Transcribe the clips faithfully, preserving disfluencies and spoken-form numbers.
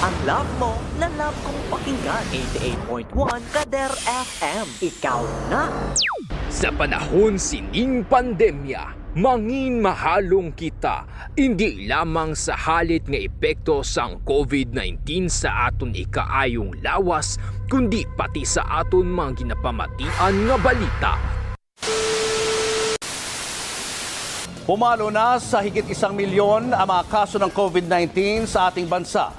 Ang love mo na love kong pakinggan, eighty-eight point one Kader F M. Ikaw na! Sa panahon sining pandemya, mangin mahalong kita, indi lamang sa halit nga epekto sang covid nineteen sa aton ikaayong lawas, kundi pati sa aton mga ginapamatian nga balita. Pumalo na sa higit isang milyon ang mga kaso ng covid nineteen sa ating bansa.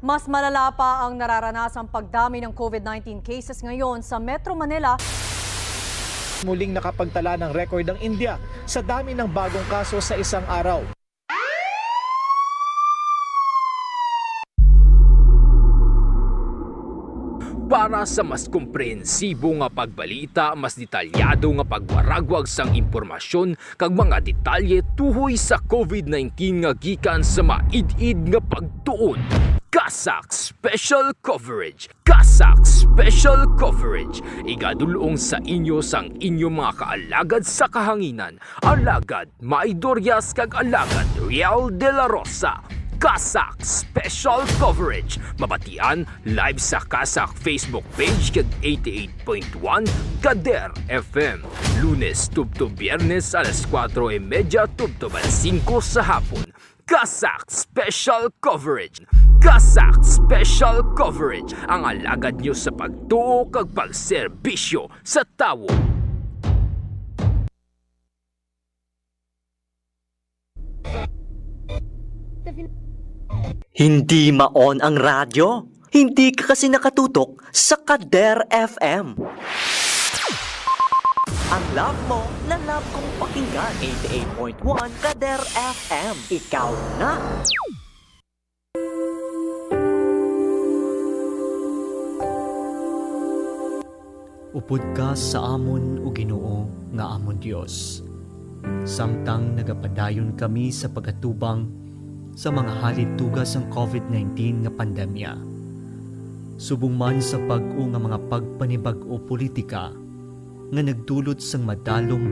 Mas malala pa ang nararanasang pagdami ng covid nineteen cases ngayon sa Metro Manila. Muling nakapagtala ng record ang India sa dami ng bagong kaso sa isang araw. Para sa mas komprehensibo nga pagbalita, mas detalyado nga pagwaragwag sang impormasyon, kag mga detalye tuhoy sa covid nineteen nga gikan sa maid-id nga pagtuon. CASAC Special Coverage. CASAC Special Coverage. Igadul-ong sa inyo sang inyong mga kaalagad sa kahanginan, Alagad May Dorias kag Alagad Riel de la Rosa. CASAC Special Coverage. Mabatian live sa CASAC Facebook page kag eighty-eight point one Kader F M. Lunes tubtob Biyernes alas kuwatro y medya tubtob alas singko sa hapon. CASAC Special Coverage. CASAC Special Coverage. Ang alagad nyo sa pagtuo kag pagserbisyo sa tawo. Hindi ma-on ang radyo? Hindi ka kasi nakatutok sa Kader F M. Ang love mo na love kong pakinggan, eighty-eight point one Kader F M. Ikaw na! Upod ka sa amon, O Ginoo, nga amon Dios, samtang nagapadayon kami sa pag-atubang sa mga halituga sang covid nineteen nga pandemya, subong man sa bag-o nga mga pagpanibag-o politika nga nagdulot sang madalom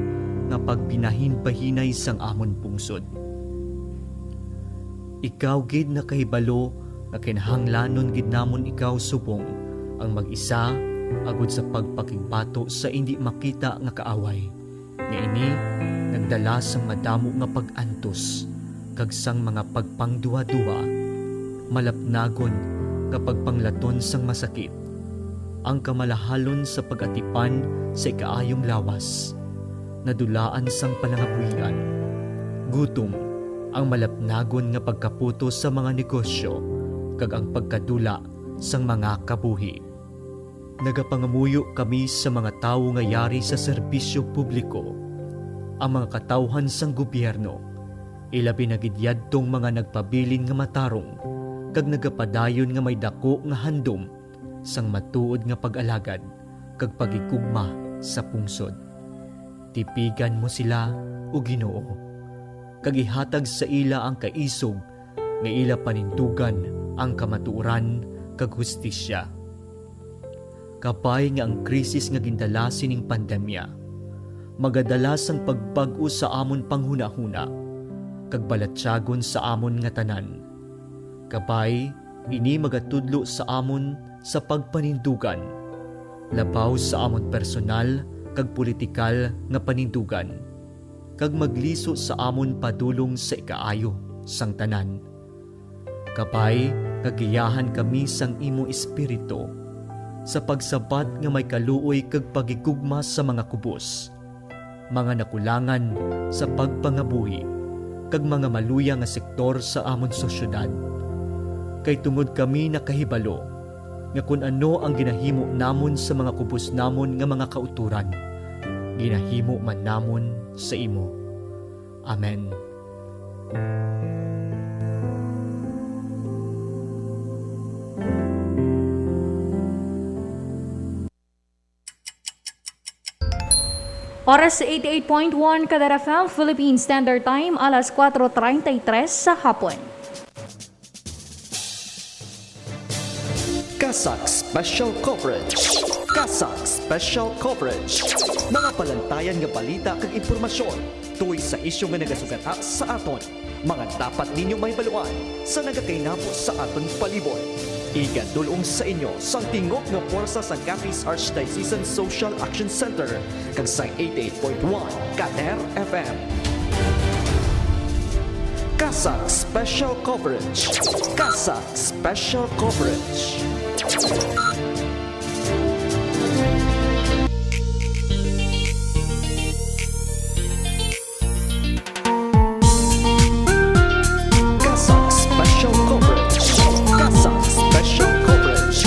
nga pagbinahinbahinay sang amon pungsod. Ikaw gid nakahibalo nga kinahanglanon gid namon ikaw subong ang mag-isa, agod sa pagpakigbato sa indi makita nga kaaway, nga ini nagdala sang madamo nga pag-antos kag sang mga pagpangduhaduha, malapnagon nga pagpanglaton sang masakit, ang kamalahalon sa pag-atipan sa ikaayong lawas, nadulaan sang palangabuhian, gutom, ang malapnagon nga pagkaputos sa mga negosyo, kag ang pagkadula sang mga kabuhi. Nagapangamuyo kami sa mga tawo nga yari sa serbisyo publiko, ang mga katawhan sang gobyerno, ilabi na gid yadtong mga nagpabilin nga matarong kag nagapadayon nga may daku nga handom sang matuod nga pag-alagad kag paghigugma sa pungsod. Tipigan mo sila, O Ginoo, kag ihatag sa ila ang kaisog nga ila panindugan ang kamatuoran kag hustisya. Kabay nga ang krisis nga gindala sining pandemya magadala sang pagbag-o sa amon panghunahuna kag balatyagon sa amon nga tanan. Kabay, ini magatudlo sa amon sa pagpanindugan, labaw sa amon personal kag politikal nga panindugan, kag magliso sa amon padulong sa ikaayo sang tanan. Kabay nga giyahan kami sang imo Espiritu sa pagsabat nga may kaluoy kag paghigugma sa mga kubos, mga nakulangan sa pagpangabuhi, kag mga maluya nga sektor sa amon sosyedad. Kay tungod kami nakahibalo nga kon ano ang ginahimo namon sa mga kubos namon nga mga kautoran, ginahimo man namon sa imo. Amen. Oras sa eighty-eight point one Kader F M Philippine Standard Time, alas kuwatro treinta y tres sa hapon. CASAC Special Coverage. CASAC Special Coverage. Mga palantayan nga balita kag impormasyon tuhoy sa isyu nga nagasugata sa aton. Mga dapat ninyo mahibaluan sa nagakainabo sa aton palibot. Igadul-ong sa inyo sang tingog nga pwersa sang Capiz Archdiocesan Social Action Center kag sa eighty-eight point one Kader F M. CASAC Special Coverage. CASAC Special Coverage. CASAC Special Coverage. CASAC Special Coverage.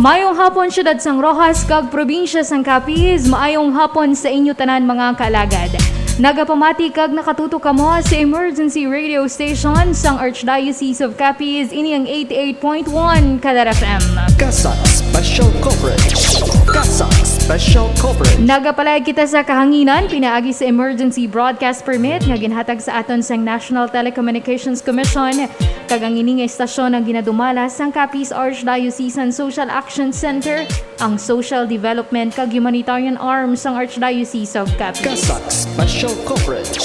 Maayong hapon, siyudad sang Roxas kag probinsya sang Capiz. Maayong hapon sa inyo tanan, mga kaalagad. Nagapamati kag nakatutok kamo sa emergency radio station sang Archdiocese of Capiz, ini ang eighty-eight point one Kader F M. CASAC Special Coverage. CASAC Special Coverage. Nagapalayag kita sa kahanginan pinaagi sa emergency broadcast permit nga ginhatag sa aton sang National Telecommunications Commission, kag ang ini nga istasyon ang ginadumala sang Capiz Archdiocesan Social Action Center, ang social development kag humanitarian arm sang Archdiocese of Capiz. CASAC Special Coverage.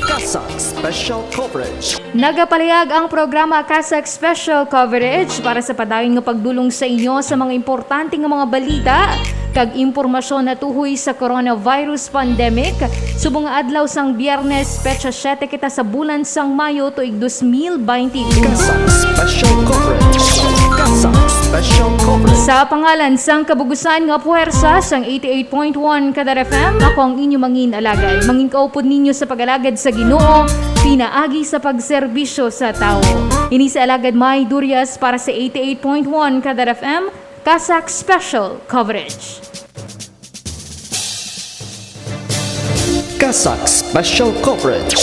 CASAC Special Coverage. Nagapalayag ang programa CASAC Special Coverage para sa padayon nga pagdulong sa inyo sa mga importante nga mga balita kag impormasyon natuhoy sa coronavirus pandemic. Subong nga adlaw sang Biyernes, petsa siyete kita sa bulan sang Mayo, tuig dos mil baynte uno. CASAC Special Coverage. CASAC Special Coverage. Sa pangalan sang kabugusan nga puwersa sang eighty-eight point one Kader F M, ako ang inyo mangin alagad. Mangin kaupod ninyo sa pag-alagad sa Ginoo, pinaagi sa pagserbisyo sa tawo. Ini si Alagad May Durias para sa eighty-eight point one Kader F M, CASAC Special Coverage. CASAC Special Coverage.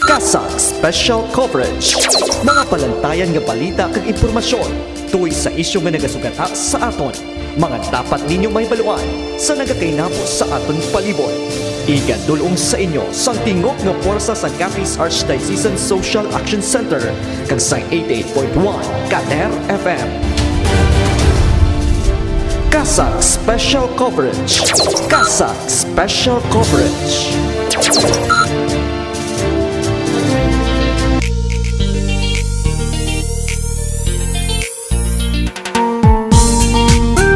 CASAC Special Coverage. Mga palantayan nga balita kag impormasyon tuhoy sa isyu nga nagasugata sa aton. Mga dapat ninyo mahibaluan sa nagakainabo sa aton palibot. Igadul-ong sa inyo sang tingog nga pwersa sang Capiz Archdiocesan Social Action Center kag sa eighty-eight point one Kader F M. CASAC Special Coverage. CASAC Special Coverage.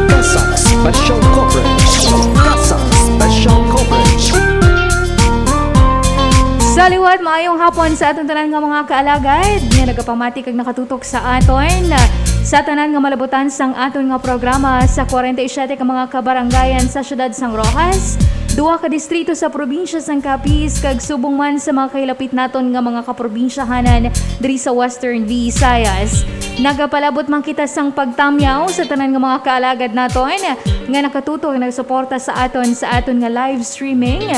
CASAC Special Coverage. CASAC Special Coverage. Sa liwat, maayong hapon sa aton tanan nga mga kaalagad nga nagapamati kag nakatutok sa aton, sa tanan nga malabutan sang aton nga programa sa kwarenta y siyete ka mga kabarangayan sa siyudad sang Roxas, duha ka distrito sa probinsya sang Capiz, kag subong man sa mga kahilapit naton nga mga kaprobinsyahanan diri sa Western Visayas. Nagapalabot man kita sang pagtamyaw sa tanan nga mga kaalagad naton nga nakatutok, nagsuporta sa aton sa aton nga live streaming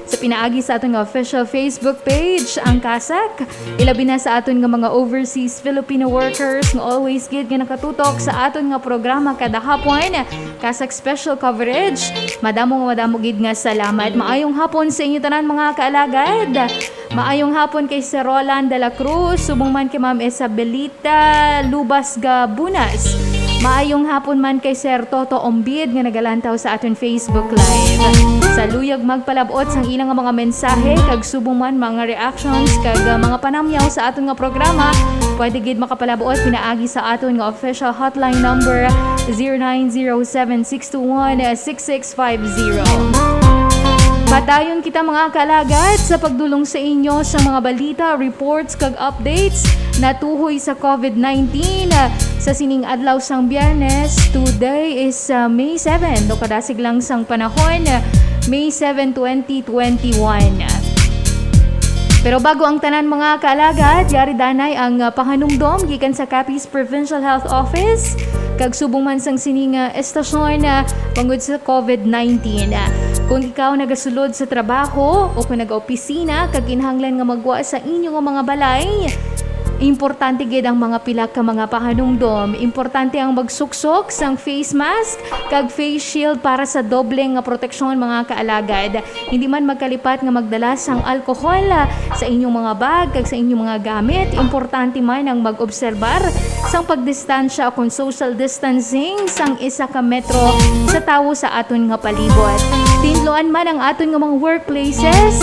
sa pinaagi sa aton nga official Facebook page, ang CASAC. Ilabi na sa aton nga mga overseas Filipino workers nga always gid nga nakatutok sa aton nga programa kada hapon, CASAC Special Coverage. Madamo nga madamo gid nga salamat. Maayong hapon sa inyo tanan, mga kaalagad. Maayong hapon kay Sir Roland de la Cruz, subong man kay Ma'am Isabelita Lubas Gabunas. Maayong hapon man kay Sir Toto Ombid nga nagalantaw sa aton Facebook Live. Sa luyag magpalabot sang ilang mga mensahe kag subong man mga reactions kag, ah, mga panamyaw sa aton nga programa, pwede gid makapalabot pinaagi sa aton nga official hotline number, zero nine zero seven six two one six six five zero. Padayon kita, mga kaalagad, sa pagdulong sa inyo sa mga balita, reports, kag updates natuhoy sa COVID nineteen. Sa sining adlaw sang Biyernes, today is, uh, May seven, daw kadasig lang sang panahon, May seven, twenty twenty-one. Pero bago ang tanan, mga kaalagad, yari danay ang, uh, pahanumdom gikan sa Capiz Provincial Health Office, kag subong man sang sining, uh, estasyon, uh, bangod sa COVID nineteen. Kung ikaw nagasulod sa trabaho o kung nag-opisina kag kinahanglan nga magwa sa inyo nga mga balay, Importante gid ang mga pila ka mga pahanumdom. Importante ang magsuksok sang face mask kag face shield para sa doble nga proteksyon, mga kaalagad. Hindi man magkalipat nga magdala sang alcohol, ah, sa inyong mga bag kag sa inyong mga gamit. Importante man ang mag-obserbar sang pagdistansya o kon social distancing sang isa ka metro sa tawo sa aton nga palibot. Tinluan man ang aton nga mga workplaces,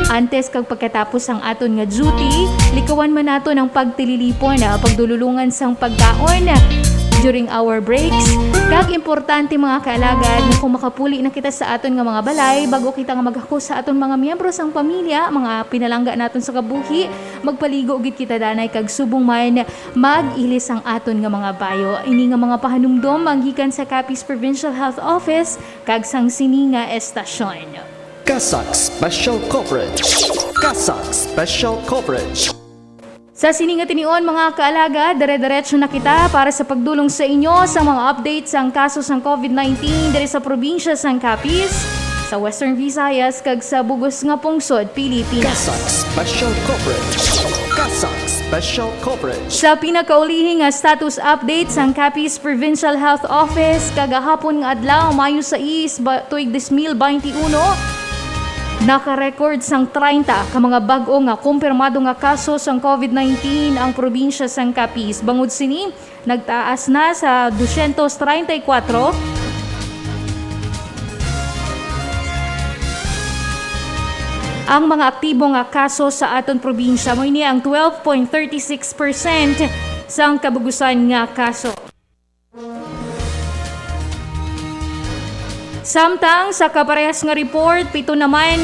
antes kag pagkatapos sang aton nga duty, likawan man naton ang pagtililipon, ah, pagdululungan sang pagkaon during our breaks. Kag importante, mga kaalagad, nga kung makapuli na kita sa aton nga mga balay, bago kita nga maghako sa aton mga miyembro sang pamilya, mga pinalangga naton sa kabuhi, magpaligo gid kita danay kag subong man mag-ilis ang aton nga mga bayo. Ini nga mga pahanumdom manggikan sa Capiz Provincial Health Office kag sang sini nga estasyon. CASAC Special Coverage. CASAC Special Coverage. Sa sini nga tinion, mga kaalaga, dire-diretso na kita para sa pagdulong sa inyo sa mga update sang kaso sang covid nineteen diri sa probinsya sang Capiz, sa Western Visayas, kag sa bug-os nga pungsod Pilipinas. CASAC Special Coverage. CASAC Special Coverage. Sa pinakaulihi nga status update sang Capiz Provincial Health Office, kagahapon nga adlaw, Mayo sais, ba-, tuig dos mil baynte uno, naka-record sang treinta ka mga bag-o nga kumpirmado nga kaso sang covid nineteen ang probinsya sang Capiz. Bangod sini, nagtaas na sa dosyentos treinta y cuatro ang mga aktibo nga kaso sa aton probinsya. Amo ini ang twelve point thirty six percent sang kabugusan nga kaso. Samtang sa kaparehas nga report, pito naman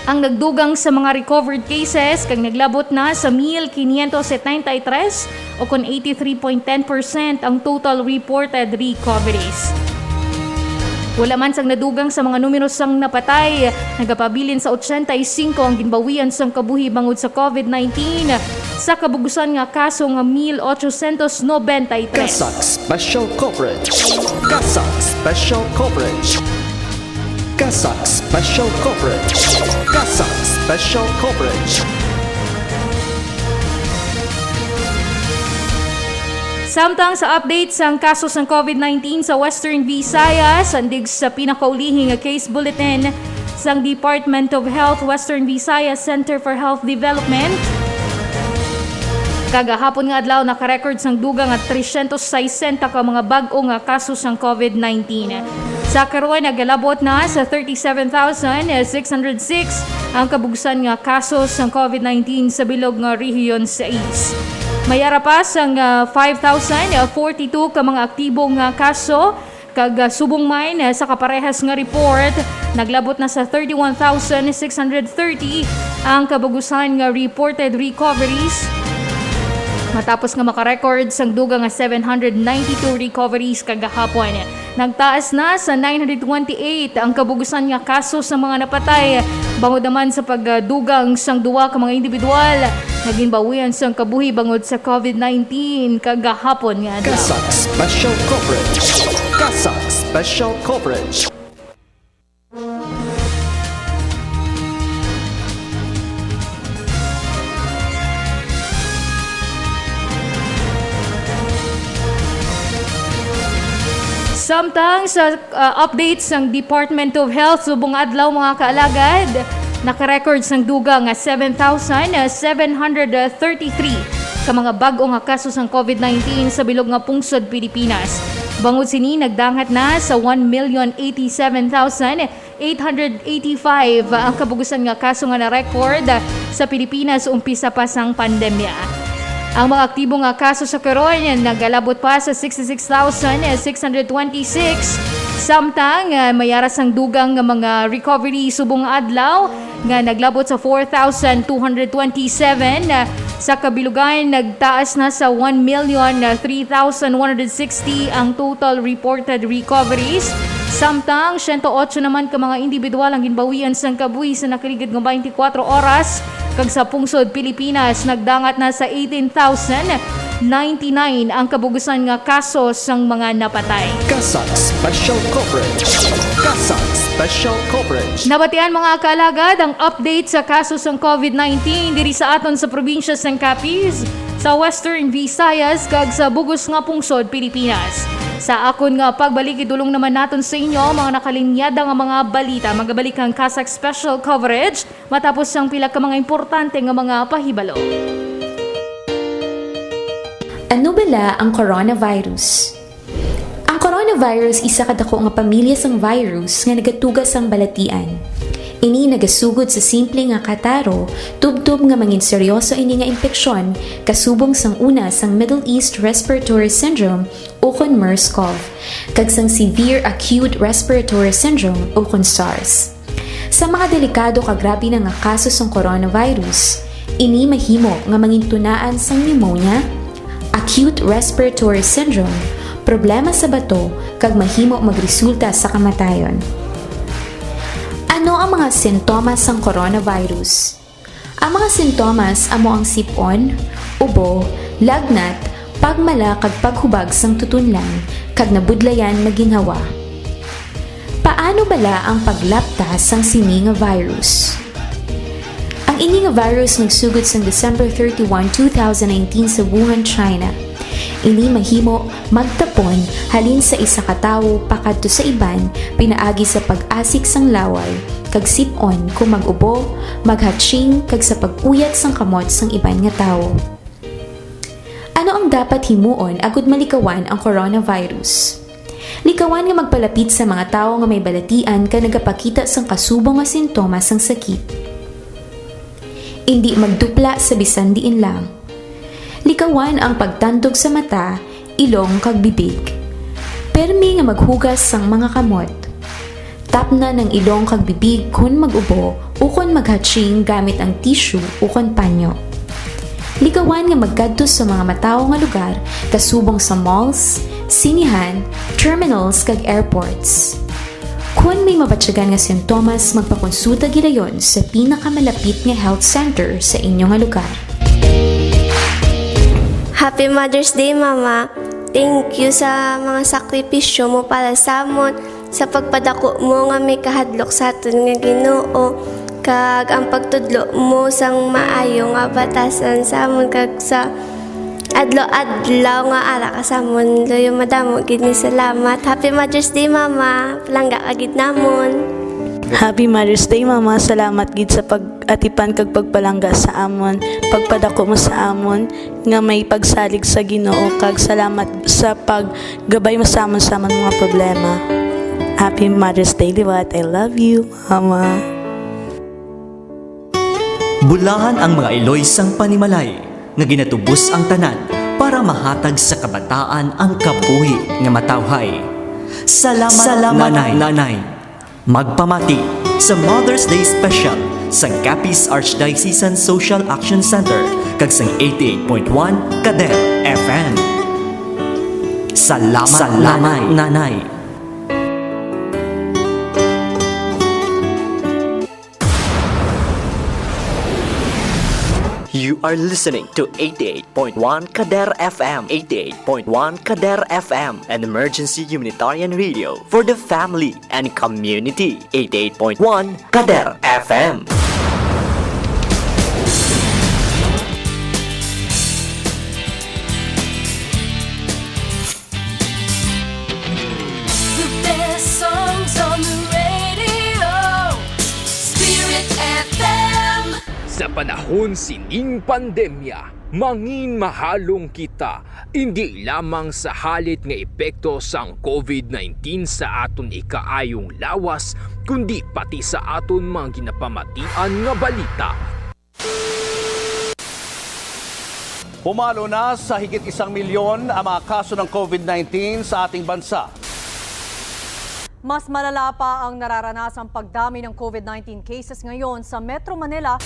ang nagdugang sa mga recovered cases kag naglabot na sa mil quinientos setenta y tres, o kon eighty-three point ten percent ang total reported recoveries. Wala man sang nadugang sa mga numero sang napatay, nagapabilin sa ochenta y singko ang ginbawian sang kabuhi bangod sa covid nineteen, sa kabugusan nga kaso nga mil ochocientos nobenta y tres. CASAC Special Coverage. CASAC Special Coverage. CASAC Special Coverage. CASAC Special Coverage. Samtang sa update sang kaso sang covid nineteen sa Western Visayas, sandig sa pinakaulihi nga case bulletin sang Department of Health Western Visayas Center for Health Development, kagahapon nga adlaw, naka-record sang dugang nga tresyentos sesenta ka mga bag-o nga kaso sang covid nineteen. Sa karon, nagalabot na sa thirty-seven thousand six hundred six ang kabugusan nga kaso sang covid nineteen sa bilog nga Rehiyon sais. May ara pa sang, ah, five thousand forty-two ka mga aktibo nga kaso, kag, ah, subong man, ah, sa kaparehas nga report, naglabot na sa thirty-one thousand six hundred thirty ang kabugusan nga reported recoveries, matapos nga maka-record sang dugang nga seven hundred ninety-two recoveries kagahapon. Nagtaas na sa nine hundred twenty-eight ang kabugusan nga kaso sa mga napatay, bangod naman sa pagdugang sang duwa ka mga individual nga ginbawian sang kabuhi bangod sa covid nineteen kagahapon nga adlaw. CASAC Special Coverage. CASAC Special Coverage. Samtang sa, ah, update sang Department of Health, subong adlaw, mga kaalagad, naka-record sang dugang nga seven thousand seven hundred thirty-three ka mga bag-o nga kaso sang covid nineteen sa bilog nga pungsod Pilipinas. Bangod sini, nagdangat na sa one million eighty-seven thousand eight hundred eighty-five ang kabugusan nga kaso nga na-record sa Pilipinas umpisa pa sang pandemya. Ang mga aktibo nga kaso sa karon nagalabot pa sa sixty-six thousand six hundred twenty-six, samtang, ah, may ara sang dugang nga mga recovery subong nga adlaw nga naglabot sa four thousand two hundred twenty-seven. Sa kabilugan, nagtaas na sa one million three thousand one hundred sixty ang total reported recoveries. Samtang, siyento otso naman ka mga individual ang ginbawian sang kabuhi sa nakaligid nga twenty-four oras, kag sa pungsod Pilipinas, nagdangat na sa eighteen thousand ninety-nine ang kabugusan nga kaso sang mga napatay. CASAC Special Coverage. CASAC Special Coverage. Nabatian, mga kaalagad, ang update sa kaso sang COVID nineteen diri sa aton sa probinsya sang Capiz, sa Western Visayas, kag sa bug-os nga pungsod Pilipinas. Sa akon nga pagbalik, idulong naman naton sa inyo ang mga nakalinyada nga mga balita. Magabalik ang CASAC Special Coverage matapos ang pila ka mga importante nga mga pahibalo. Ano bala ang coronavirus? Ang coronavirus isa ka dako nga pamilya sang virus nga nagatuga sang balatian. Ini nagasugod sa simple nga kataro, tubtob nga mangin seryoso ini nga impeksyon, kasubong sang una sang Middle East Respiratory Syndrome ukon MERS-CoV, kag sang Severe Acute Respiratory Syndrome ukon SARS. Sa mga delikado kag grabe na nga kaso sang coronavirus, ini mahimo nga mangintunaan sang pneumonia, acute respiratory syndrome, problema sa bato, kag mahimo magresulta sa kamatayon. Ano ang mga sintomas sang coronavirus? Ang mga sintomas amo ang sip-on, ubo, lagnat, pagmala kag paghubag sang tutunlan, kag nabudlayan nga ginhawa. Paano bala ang paglapta sang sini nga virus? Ang ini nga virus nagsugod sang December thirty-one, two thousand nineteen sa Wuhan, China. Ini mahimo magtapon halin sa isa ka tawo pakadto sa iban pinaagi sa pag-asik sang laway kag sip-on kon mag-ubo, maghatsing, kag sa pag-uyat sang kamot sang iban nga tawo. Ano ang dapat himuon agud malikawan ang coronavirus? Likawan nga magpalapit sa mga tawo nga may balatian kag nagapakita sang kasubong nga sintomas sang sakit. Indi magdupla sa bisan diin lang. Likawan ang pagtandog sa mata, ilong, kag bibig. Permi nga maghugas sang mga kamot. Tapnan ang ilong kag bibig kon mag-ubo ukon maghatsing gamit ang tissue ukon panyo. Likawan nga magkadto sa mga matawo nga lugar, kasubong sa malls, sinehan, terminals, kag airports. Kon may mabatyagan nga sintomas, magpakonsulta gilayon sa pinakamalapit nga health center sa inyo nga lugar. Happy Mother's Day, Mama. Thank you sa mga sakripisyo mo para sa amon, sa pagpadako mo nga may kahadlok sa aton nga Ginoo, kag ang pagtudlo mo sang maayo nga batasan sa amon kag sa adlaw-adlaw nga ara ka sa amon. Luyo madamo gid ni salamat. Happy Mother's Day, Mama. Palangga ka gid namon. Happy Mother's Day, Mama. Salamat gid sa pag-atipan kag pagpalangga sa amon. Pagpadako mo sa amon nga may pagsalig sa Ginoo, kag salamat sa paggabay mo sa amon sa amon mga problema. Happy Mother's Day, liwat. I love you, Mama. Bulahan ang mga iloy sang panimalay, nga ginatubos ang tanan para mahatag sa kabataan ang kabuhi nga matawhay. Salamat, Salamat, Nanay. Nanay. Magpamati sa Mother's Day Special sa Capiz Archdiocesan Social Action Center kag sang eighty-eight point one Kader F M. Salamat, Salamat, Nanay. Nanay. You are listening to eighty-eight point one Kader F M. Eighty-eight point one Kader F M, an emergency humanitarian radio for the family and community. Eighty-eight point one Kader F M. The best songs on the radio. Spirit F M. Sa panahon sining pandemya, mangin mahalong kita, indi lamang sa halit nga epekto sang COVID nineteen sa aton ikaayong lawas, kundi pati sa aton mga ginapamatian nga balita. Pumalo na sa higit isang milyon ang mga kaso ng COVID nineteen sa ating bansa. Mas malala pa ang nararanasang pagdami ng COVID nineteen cases ngayon sa Metro Manila.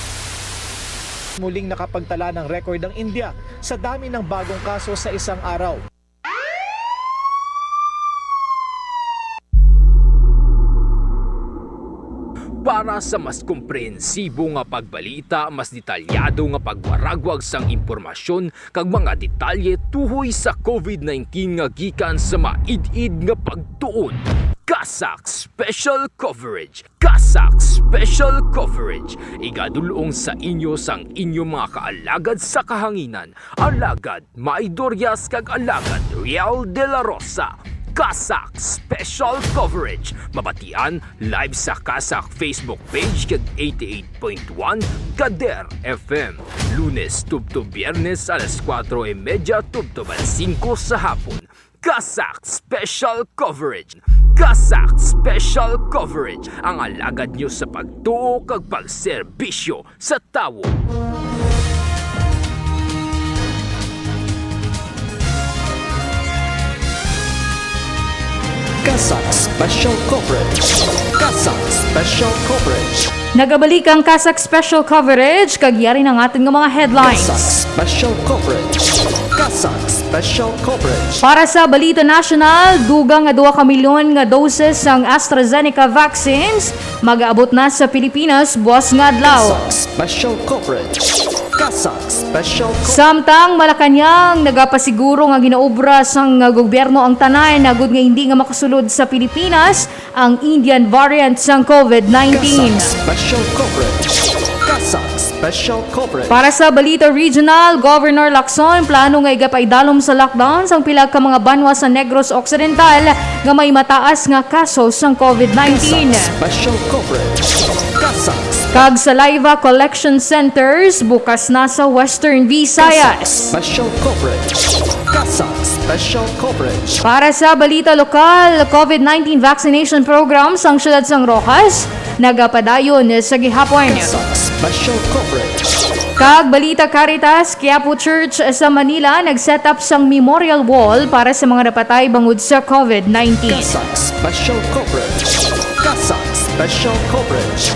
Muling nakapagtala ng record ang India sa dami ng bagong kaso sa isang araw. Para Para sa mas komprehensibo nga pagbalita, mas detalyado nga pagwaragwag sang impormasyon kag mga detalye tuhoy sa COVID nineteen nga gikan sa maid-id nga pagtuon, CASAC Special Coverage. CASAC Special Coverage, igadul-ong sa inyo sang inyo mga kaalagad sa kahanginan, Alagad May Dorias kag Alagad Riel de la Rosa. CASAC Special Coverage, mabatian live sa CASAC Facebook page kag eighty-eight point one Kader F M, Lunes tubtob Biyernes alas kuwatro y medya tubtob alas singko sa hapon. CASAC Special Coverage. CASAC Special Coverage, ang alagad nyo sa pagtuo kag pagserbisyo sa tawo. CASAC Special Coverage. CASAC Special Coverage. Nagabalik ang CASAC Special Coverage, kag yari na ang aton nga mga headlines. CASAC Special Coverage. CASAC Special Coverage. Para sa balita nasyonal, dugang nga duha ka milyon nga doses sang AstraZeneca vaccines mag-aabot na sa Pilipinas buwas nga adlaw. CASAC Special Coverage. CASAC Special Coverage. Samtang Malacañang, nagapasiguro nga ginaobra sang gobyerno ang tanan agud nga hindi nga makasulod sa Pilipinas ang Indian variant sang COVID nineteen. CASAC Special Coverage. CASAC Special Coverage. Para sa balita regional, Governor Lacson plano nga igapaidalom sa lockdown sang pila ka mga banwa sa Negros Occidental nga may mataas nga kaso sang COVID nineteen. CASAC Special Coverage. CASAC Kag saliva collection centers bukas na sa Western CASAC Visayas. Special Coverage. CASAC Special Coverage. Para sa balita lokal, COVID nineteen vaccination program sang siyudad sang Roxas nagapadayon sa gihapon. CASAC Special Coverage. Kag balita, Caritas Quiapo Church sa Manila nag-set up sang memorial wall para sa mga napatay bangod sa COVID nineteen. CASAC Special Coverage. CASAC Special Coverage.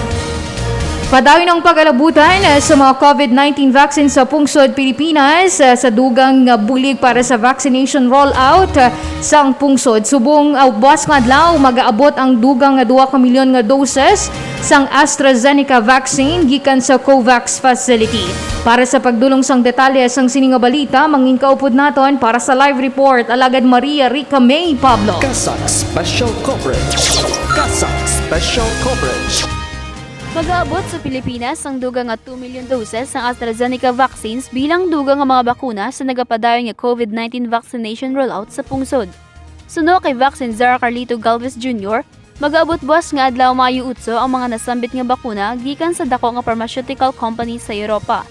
Padayon ang pag-alabutan sa mga COVID nineteen vaccine sa pungsod Pilipinas, ah, sa dugang nga bulig para sa vaccination rollout, ah, sang pungsod. Subong, ah, buwas nga adlaw, mag-aabot ang dugang nga duha ka milyon nga doses sang AstraZeneca vaccine gikan sa COVAX facility. Para sa pagdulong sang detalye sang sini nga balita, mangin kaupod naton para sa live report, Alagad Maria Rica May Pablo. CASAC Special Coverage. CASAC Special Coverage. Magaabot sa Pilipinas ang dugang nga two million doses sang AstraZeneca vaccines bilang dugang nga mga bakuna sa nagapadayon nga COVID nineteen vaccination rollout sa pungsod. Suno kay Vaccine Czar Carlito Galvez Junior, magaabot buwas nga adlaw, Mayo otso, ang mga nasambit nga bakuna gikan sa dako nga pharmaceutical company sa Europa.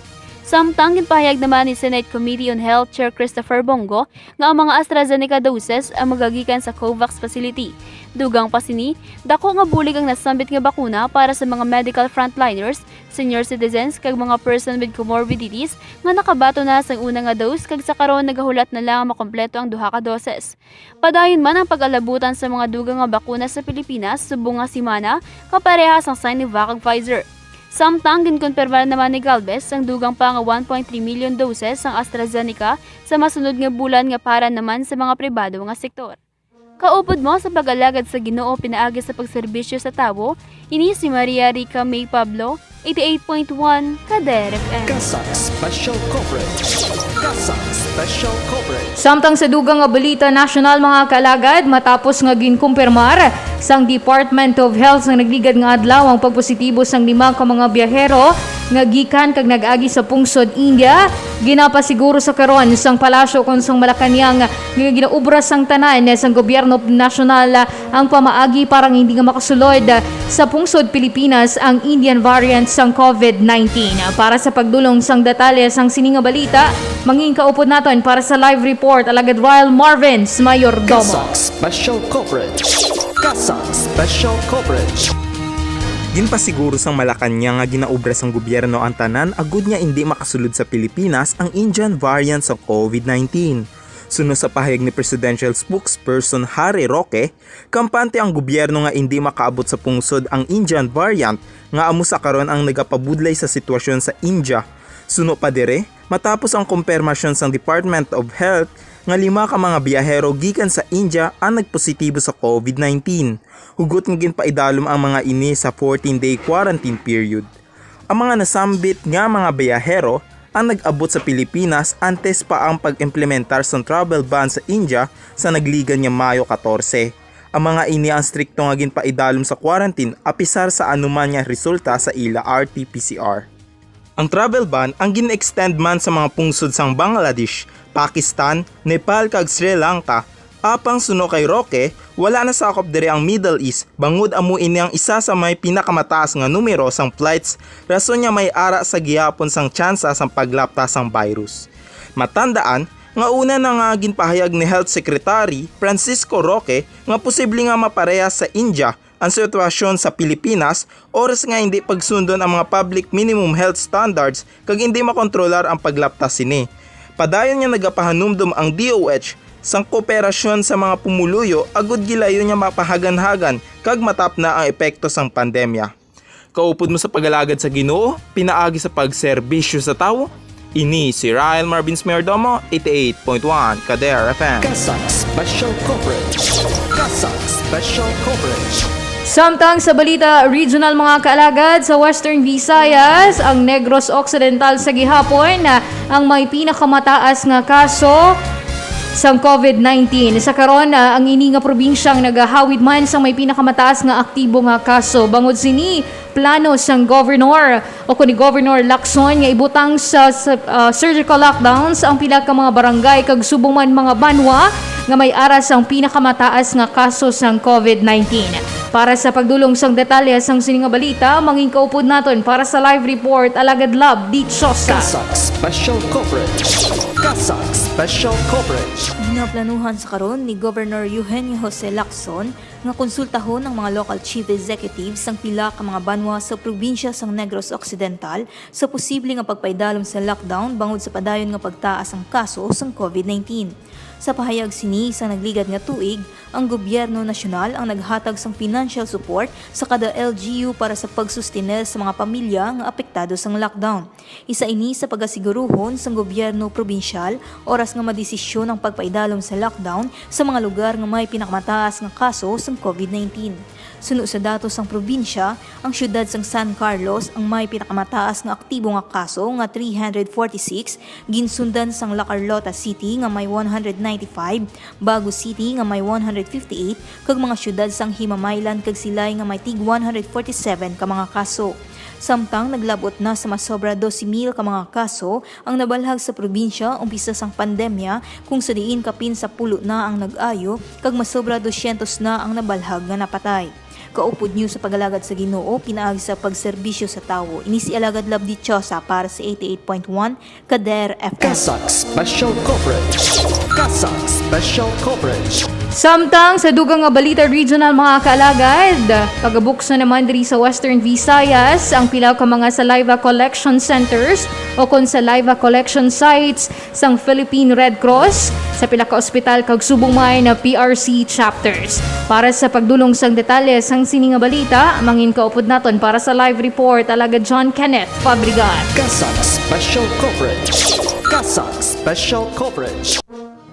Samtang ginpahayag naman ni Senate Committee on Health Chair Christopher Bong Go nga ang mga AstraZeneca doses ang magagikan sa COVAX facility. Dugang pa sini, dako nga bulig ang nasambit nga bakuna para sa mga medical frontliners, senior citizens, kag mga person with comorbidities nga nakabaton na sang una nga dose kag sa karon nagahulat na lang nga makompleto ang duha ka doses. Padayon man ang pag-alabutan sa mga dugang nga bakuna sa Pilipinas subong nga semana, kaparehas sang Sinovac kag Pfizer. Samtang ginkonpermar naman ni Galvez ang dugang pa nga one point three million doses sang AstraZeneca sa masunod nga bulan nga para naman sa mga pribado nga sektor. Kaupod mo sa pag-alagad sa Ginoo pinaagi sa pagserbisyo sa tawo, ini si Maria Rica May Pablo, eighty-eight point one Kader F M. CASAC Special Coverage. CASAC Special Coverage. Samtang sa dugang nga balita nasyonal, mga kaalagad, matapos nga ginkumpirmar sang Department of Health sa nagligad nga adlaw ang pagpositibo sang lima ka mga biyahero nga gikan kag nag-agi sa pungsod India, ginapasiguro sa karon sang palasyo kon sang Malacañang nga ginaobra sang tanan sang gobyerno nasyonal ang pamaagi para nga hindi nga makasulod sa pungsod Pilipinas ang Indian variant sang COVID nineteen. Para sa pagdulong sang detalye sang sini nga balita, mangin kaupod naton para sa live report, Alagad Ryle Marvins Mayordomo. CASAC Special Coverage. CASAC Special Coverage. Ginpasiguro sang Malacañang nga ginaobra sang gobyerno ang tanan agud nga indi makasulod sa Pilipinas ang Indian variant sa COVID nineteen. Suno sa pahayag ni Presidential Spokesperson Harry Roque, kampante ang gobyerno nga indi makaabot sa pungsod ang Indian variant nga amo sa karon ang nagapabudlay sa sitwasyon sa India. Suno pa diri, Matapos ang kumpirmasyon sang Department of Health nga lima ka mga biyahero gikan sa India ang nagpositibo sa COVID nineteen, hugot nga ginpaidalom ang mga ini sa fourteen-day quarantine period. Ang mga nasambit nga mga biyahero ang nag-abot sa Pilipinas antes pa ang pag-implementar sang travel ban sa India sa nagligan nga Mayo katorse. Ang mga ini ang strikto nga ginpaidalom sa quarantine apisar sa anuman nga resulta sa ila R T P C R. Ang travel ban ang gin-extend man sa mga pungsod sang Bangladesh, Pakistan, Nepal kag Sri Lanka. Apang suno kay Roque, wala nasakop diri ang Middle East, bangod amo ini ang isa sa may pinakamataas nga numero sang flights, rason nga may ara sa gihapon sang tsansa sang paglapta sang virus. Matandaan nga una na nga ginpahayag ni Health Secretary Francisco Roque nga posible nga maparehas sa India ang sitwasyon sa Pilipinas oras nga hindi pagsundon ang mga public minimum health standards kag hindi makontrolar ang paglapta sini. Padayon nga nagapahanumdom ang D O H sang kooperasyon sa mga pumuluyo agud gilayon nga mapahaganhagan kag matapna ang epekto sang pandemya. Kaupod mo sa pag-alagad sa Ginoo, pinaagi sa pagserbisyo sa tawo. Ini si Ryle Marvin Smirdomo, eighty-eight point one Kader F M. CASAC Special Coverage. CASAC Special Coverage. Samtang sa balita regional, mga kaalagad, sa Western Visayas, ang Negros Occidental sa gihapon, ah, ang may pinakamataas nga kaso sang COVID nineteen. Sa karon, ah, ang ini nga probinsyang nagahawid man sang may pinakamataas nga aktibo nga kaso. Bangod sini, plano sang governor o kuno ni Governor Lacson nga ibutang sa, sa, ah, surgical lockdowns ang pila ka mga barangay kag subong man mga banwa nga may ara sang pinakamataas nga kaso sang COVID nineteen. Para sa pagdulong sang detalye sang sini nga balita, mangin kaupod naton para sa live report, Alagad Love Dichosa. CASAC Special Coverage. CASAC Special Coverage. Ginaplanuhan sa karon ni Governor Eugenio Jose Lacson nga konsultahon ang mga local chief executives sang pila ka mga banwa sa probinsya sang Negros Occidental sa posible nga pagpaidalom sa lockdown bangod sa padayon nga pagtaas ang kaso sang COVID nineteen. Sa pahayag sini, sa nagligad nga tuig, ang gobyerno nasyonal ang naghatag sang financial support sa kada L G U para sa pagsustener sa mga pamilya nga apektado sang lockdown. Isa ini sa pagasiguruhon sang gobyerno probinsyal oras nga madesisyon ang pagpaidalom sa lockdown sa mga lugar nga may pinakamataas nga kaso sang COVID nineteen. Suno sa datos sang probinsya, ang siyudad sang San Carlos ang may pinakamataas nga aktibo nga kaso nga three hundred forty-six, ginsundan sang La Carlota City nga may one hundred ninety-five, Bago City nga may one hundred fifty-eight, kag mga siyudad sang Himamaylan kag Silay nga may tig one hundred forty-seven ka mga kaso. Samtang naglab-ot na sa masobra dose mil ka mga kaso ang nabalhag sa probinsya umpisa sang pandemya, kung sa diin kapin sa pulo na ang nag-ayo kag masobra dosyentos na ang nabalhag nga napatay. Kaupod niyo sa pag-alagad sa Ginoo pinaagi sa pagserbisyo sa tawo. Ini si Alagad Love Dichosa para sa eighty-eight point one Kader F M. CASAC Special Coverage. CASAC Special Coverage. Samtang sa dugang nga balita regional, mga kaalagad, pagabukso naman diri sa Western Visayas ang pila ka mga saliva collection centers o kon saliva collection sites sang Philippine Red Cross, sa pila ka ospital kag subong man na P R C chapters. Para sa pagdulong sang detalye sang sini nga balita, mangin kaupod naton para sa live report, Alagad John Kenneth Fabregat. CASAC Special Coverage. CASAC Special Coverage.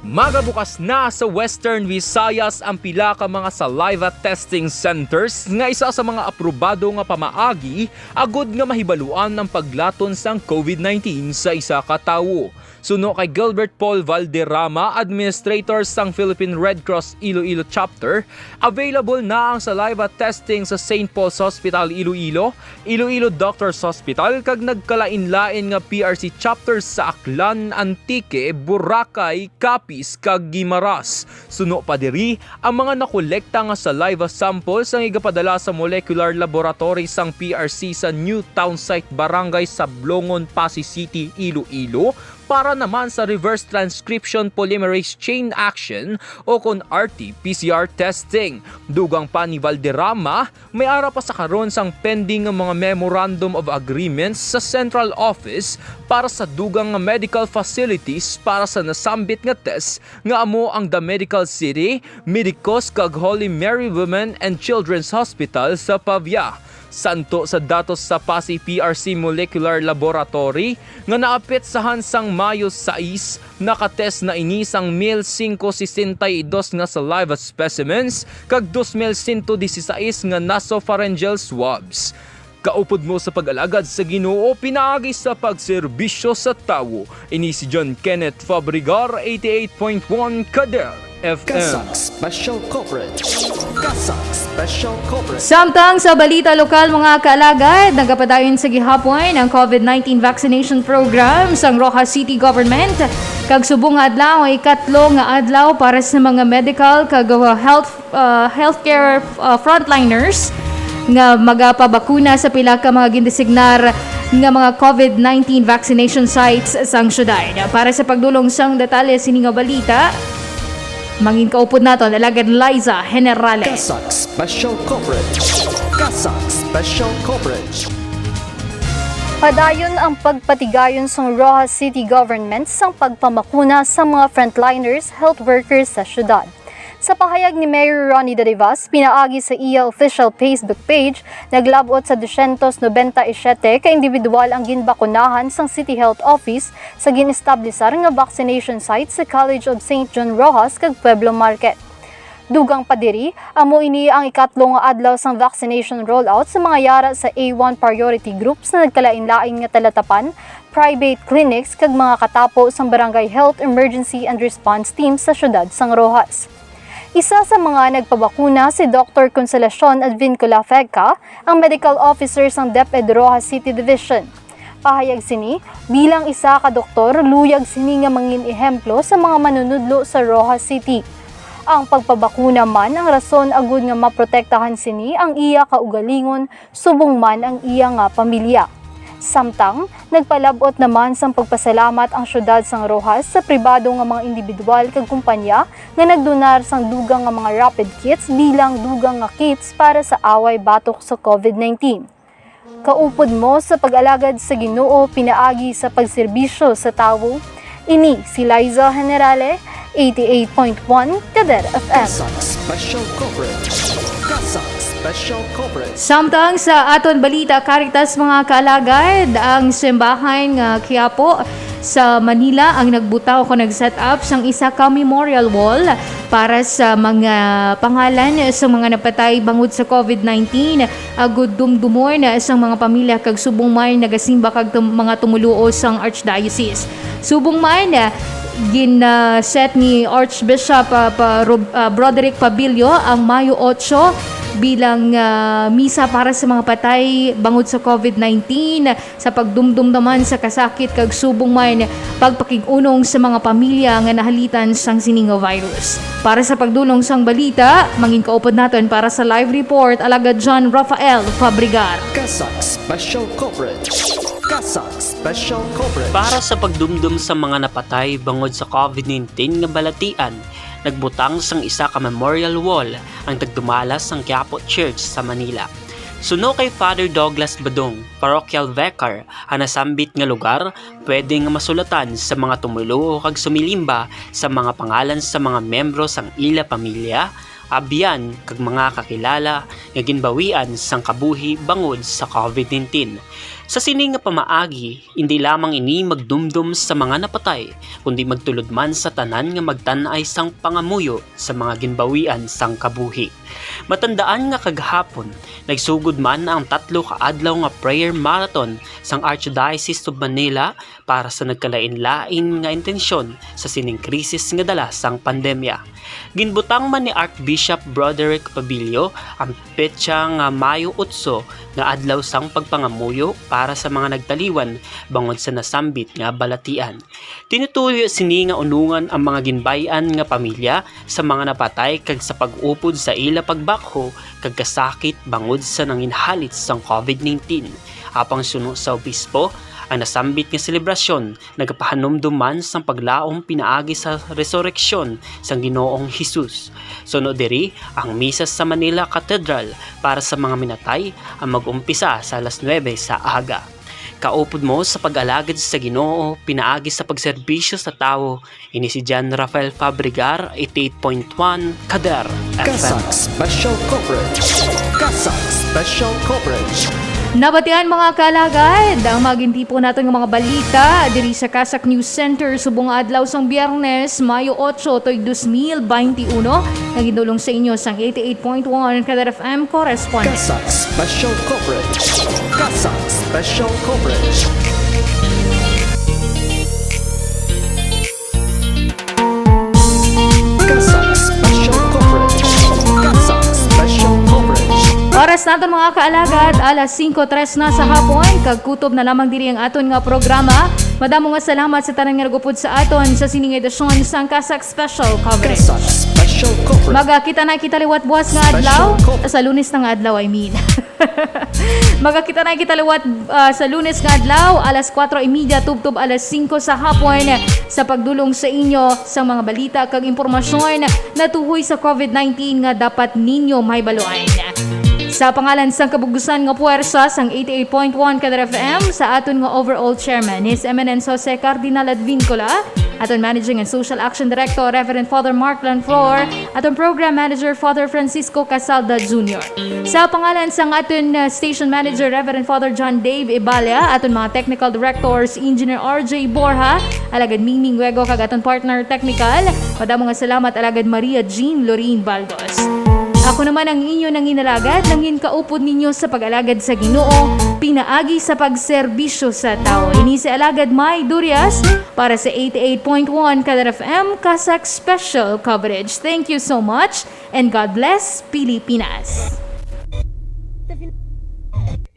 Magabukas na sa Western Visayas ang pila ka mga saliva testing centers nga isa sa mga aprobado nga pamaagi agud nga mahibaluan ang paglaton sang COVID nineteen sa isa ka tawo. Suno kay Gilbert Paul Valderrama, administrator sang Philippine Red Cross Iloilo Chapter, available na ang saliva testing sa Saint Paul's Hospital Iloilo, Iloilo Doctors Hospital, kag nagkalain-lain nga P R C chapters sa Aklan, Antique, Boracay, Capiz, kag Guimaras. Suno pa diri, ang mga nakolekta nga saliva samples ang igapadala sa molecular laboratory sang P R C sa New Townsite Barangay, Sablongon, Passi City, Iloilo, para naman sa reverse transcription polymerase chain action o kon R T P C R testing. Dugang pa ni Valderrama, may ara pa sa karon sang pending nga mga Memorandum of Agreements sa Central Office para sa dugang nga medical facilities para sa nasambit nga test, nga amo ang The Medical City, Medicos, kag Holy Mary Women and Children's Hospital sa Pavia. Santo sa datos sa Passi P R C Molecular Laboratory nga naapit sa hansang Mayo sais, nakatest na ini sang mil singko sesenta y dos nga saliva specimens kag dos mil sento disisais nga nasopharyngeal swabs. Kaupod mo sa pag-alagad sa Ginoo pinaagi sa pagserbisyo sa tawo. Ini si John Kenneth Fabregar, eighty-eight point one Kader F M. CASAC Special Coverage. CASAC Special Coverage. Samtang sa balita lokal, mga kaalagad, nagapadayon sa gihapon ang COVID nineteen vaccination program sang Roxas City Government. Kag subong nga adlaw, ikatlo nga adlaw para sa mga medical kag uh, health uh, healthcare uh, frontliners nga magapabakuna sa pila ka mga gindesignar nga mga COVID nineteen vaccination sites sang syudad. Para sa pagdulong sang detalye sini nga balita, mangin kaupod naton alagad Liza Generale. CASAC Special Coverage. CASAC Special Coverage. Padayon ang pagpatigayon sang Roxas City Government sang pagpamakuna sa mga frontliners, health workers sa syudad. Sa pahayag ni Mayor Ronnie Dadivas pinaagi sa iya official Facebook page, naglab-ot sa dosyentos nobenta y siyete ka individual ang ginbakunahan sang City Health Office sa gin-establisar nga vaccination site sa College of Saint John Roxas kag Pueblo Market. Dugang pa diri, amo ini ang ikatlo nga adlaw sang vaccination rollout sa mga yara sa A one priority groups na nagkalain-lain nga talatapan, private clinics kag mga katapo sang Barangay Health Emergency and Response Team sa siyudad sang Roxas. Isa sa mga nagpabakuna si Doktor Consolacion Advincula Fegca, ang medical officer sang DepEd Roxas City Division. Pahayag sini, bilang isa ka doktor, luyag sini nga mangin ehemplo sa mga manunudlo sa Roxas City. Ang pagpabakuna man ang rason agud nga maprotektahan sini ang iya kaugalingon subong man ang iya nga pamilya. Samtang, nagpalab-ot naman sang pagpasalamat ang siyudad sang Roxas sa pribado nga mga individual kag kumpanya nga nagdonar sang dugang nga mga rapid kits bilang dugang nga kits para sa away batok sa COVID nineteen. Kaupod mo sa pag-alagad sa Ginoo pinaagi sa pagserbisyo sa tawo. Ini si Liza Generale, eighty-eight point one Kader F M. CASAC Special Coverage. CASAC Special Coverage. Samtang sa aton balita, Caritas, mga kaalagad, ang simbahan nga Quiapo sa Manila ang nagbutang o nag-set up sang isa ka memorial wall para sa mga pangalan sa mga napatay bangod sa COVID nineteen, agud dumdumon sang mga pamilya kag subong man nagasimba kag tum- mga tumuluo sang Archdiocese. Subong man, gin-set ni Archbishop uh, pa, Rob- uh, Broderick Pabilio ang Mayo otso bilang uh, misa para sa mga patay bangod sa COVID nineteen, sa pagdumdom naman sa kasakit kag subong man pagpakig-unong sa mga pamilya nga nahalitan sang sini nga virus. Para sa pagdulong sang balita, mangin kaupod naton para sa live report, Alagad John Rafael Fabregar. CASAC Special Coverage. CASAC Special Coverage. Para sa pagdumdom sa mga napatay bangod sa COVID nineteen nga balatian, nagbutang sang isa ka memorial wall ang tagdumala sang Quiapo Church sa Manila. Suno kay Father Douglas Badong, Parochial Vicar, ang nasambit nga lugar pwede nga masulatan sa mga tumuluo kag sumilimba sa mga pangalan sa mga miyembro sang ila pamilya, abyan, kag mga kakilala nga ginbawian sang kabuhi bangod sa COVID nineteen. Sa sini nga pamaagi, indi lamang ini magdumdom sa mga napatay, kundi magtulod man sa tanan nga magtan-ay sang pangamuyo sa mga ginbawian sang kabuhi. Matandaan nga kagahapon, nagsugod man ang tatlo ka adlaw nga prayer marathon sang Archdiocese of Manila para sa nagkalain-lain nga intensyon sa sining krisis nga dala sang pandemya. Ginbutang man ni Archbishop Broderick Pabilio ang petsa nga Mayo otso nga adlaw sang pagpangamuyo para sa mga nagtaliwan bangod sa nasambit nga balatian. Tinutuyo sini nga unungan ang mga ginbay-an nga pamilya sa mga napatay kag sa pag-upod sa ila pagbakho kag kasakit bangod sa nanginhalit sang COVID nineteen. Apang suno sa obispo, ang nasambit nga selebrasyon nagapahanumdom man sang paglaom pinaagi sa resureksyon sang Ginoong Hesus. Suno diri, ang misa sa Manila Cathedral para sa mga minatay ang mag-umpisa sa alas nuebe sa aga. Kaupod mo sa pag-alagad sa Ginoo pinaagi sa pagserbisyo sa tawo, ini si John Rafael Fabregar, eighty-eight point one Kader F M. CASAC Special Coverage. CASAC Special Coverage. Nabatian, mga kaalagad, ang mga gintipo naton nga mga balita diri sa CASAC News Center subong nga adlaw sang Biyernes, Mayo otso, tuig dos mil baynte uno, nga gindulong sa inyo sang eighty-eight point one Kadar F M correspondent. CASAC Special Coverage. CASAC Special Coverage. CASAC Special Coverage. CASAC Special Coverage. Oras naton, mga kaalagad, alas singko tres na sa hapon, kag kutob na lamang diri ang aton nga programa. Madamo nga salamat sa tanan nga nagupod sa aton sa sini nga edisyon sang CASAC Special Coverage. CASAC Special Coverage. Magakita na kita liwat buwas nga adlaw. Special Coverage. Sa Lunes na nga adlaw, I mean. Magakita na kita liwat, ah, sa Lunes nga adlaw, alas kuwatro y media tubtob alas singko sa hapon, sa pagdulong sa inyo sa mga balita kag impormasyon natuhoy sa covid nineteen nga dapat ninyo mahibaluan. Sa pangalan sang kabug-usan nga puwersa sang eighty-eight point one Kadar F M, sa aton nga overall chairman, His Eminence Jose Cardinal Advincula, aton Managing and Social Action Director, Reverend Father Mark Lanflor, aton Program Manager, Father Francisco Casalda Junior. Sa pangalan sang aton, uh, Station Manager, Reverend Father John Dave Ibalia, aton mga Technical Directors, Engineer R J Borja, Alagad Mingming Wego, kag aton Partner Technical, madamo nga salamat, Alagad Maria Jean Lorraine Baldos. Ako naman ang inyo nanginalagad, nangin kaupod ninyo sa pag-alagad sa Ginoo, pinaagi sa pagserbisyo sa tawo. Ini si Alagad May Durias para sa eighty-eight point one Kadar F M, CASAC Special Coverage. Thank you so much and God bless, Pilipinas.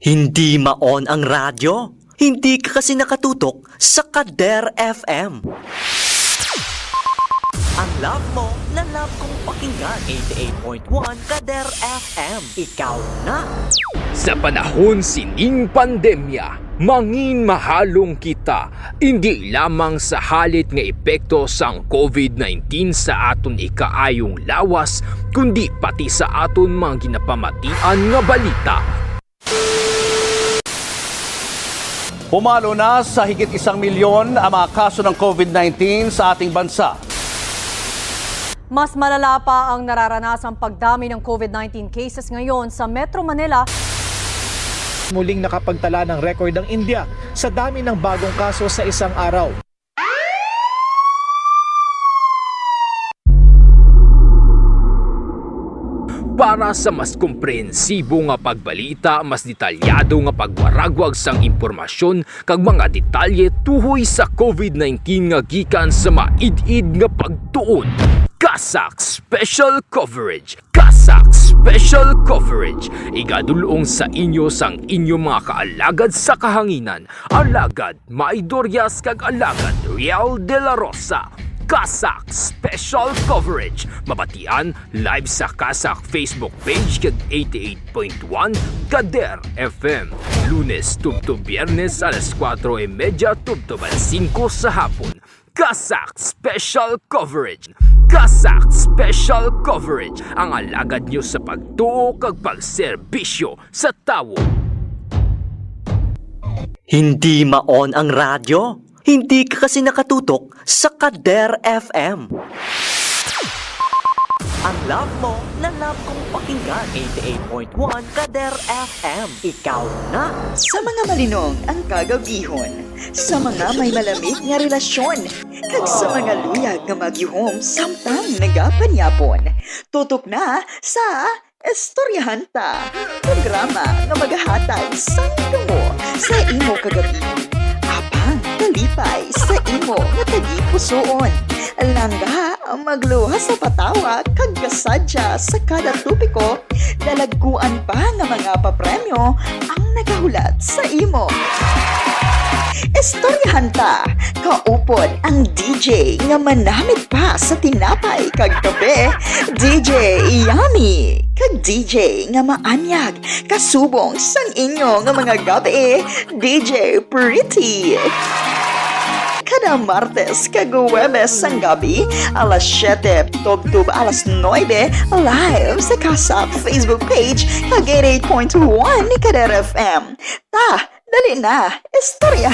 Hindi ma-on ang radyo? Hindi ka kasi nakatutok sa Kader F M. Ang love mo na love kong pakinggan, eighty-eight point one Kader F M. Ikaw na. Sa panahon sining pandemya, mangin mahalong kita, indi lamang sa halit nga epekto sang covid nineteen sa aton ikaayong lawas, kundi pati sa aton mga ginapamatian nga balita. Pumalo na sa higit isang milyon ang mga kaso ng covid nineteen sa ating bansa. Mas malala pa ang nararanasang pagdami ng covid nineteen cases ngayon sa Metro Manila. Muling nakapagtala ng record ang India sa dami ng bagong kaso sa isang araw. Para sa mas komprehensibo nga pagbalita, mas detalyado nga pagwaragwag sang impormasyon, kag mga detalye tuhoy sa covid nineteen nga gikan sa maid-id nga pagtuon, CASAC Special Coverage. CASAC Special Coverage, igadulong sa inyo sang inyo mga kaalagad sa kahanginan, Alagad May Dorias kag Alagad Riel de la Rosa. CASAC Special Coverage, mabatian live sa CASAC Facebook page kag eighty-eight point one Kader F M. Lunes tubtob Biyernes alas kuwatro y media tubtob alas singko sa hapon. CASAC Special Coverage. CASAC Special Coverage, ang alagad nyo sa pagtuo kag pagserbisyo sa tawo. Hindi ma-on ang radyo? Hindi ka kasi nakatutok sa Kader F M. Ang love mo na love kong pakinggan, eighty-eight point one Kader F M. Ikaw na. Sa mga malinong ang kagabihon, sa mga may malamig nga relasyon, kag sa mga luyag nga magyuhom samtang nagapanyapon. Tutok na sa Istoryahan Ta, programa nga magahatag sang damo sa imo kagabihon, apang kalipay sa imo nga tagipusoon. Langga, magluwas sa patawa kag kasadya sa kada topiko, dalagkuan pa nga mga papremyo ang nagahulat sa imo. Istoryahan Ta, kaupod ang D J nga manamit pa sa tinapay kag kape, D J Yummy, kag D J nga maanyag kasubong sang inyo nga mga gabi, D J Pretty. Kada Martes kag Huwebes sang gabi, alas siyete tubtob alas nuebe, live sa CASAC Facebook page kag eighty-eight point one Kader F M. Ta, dali na, istorya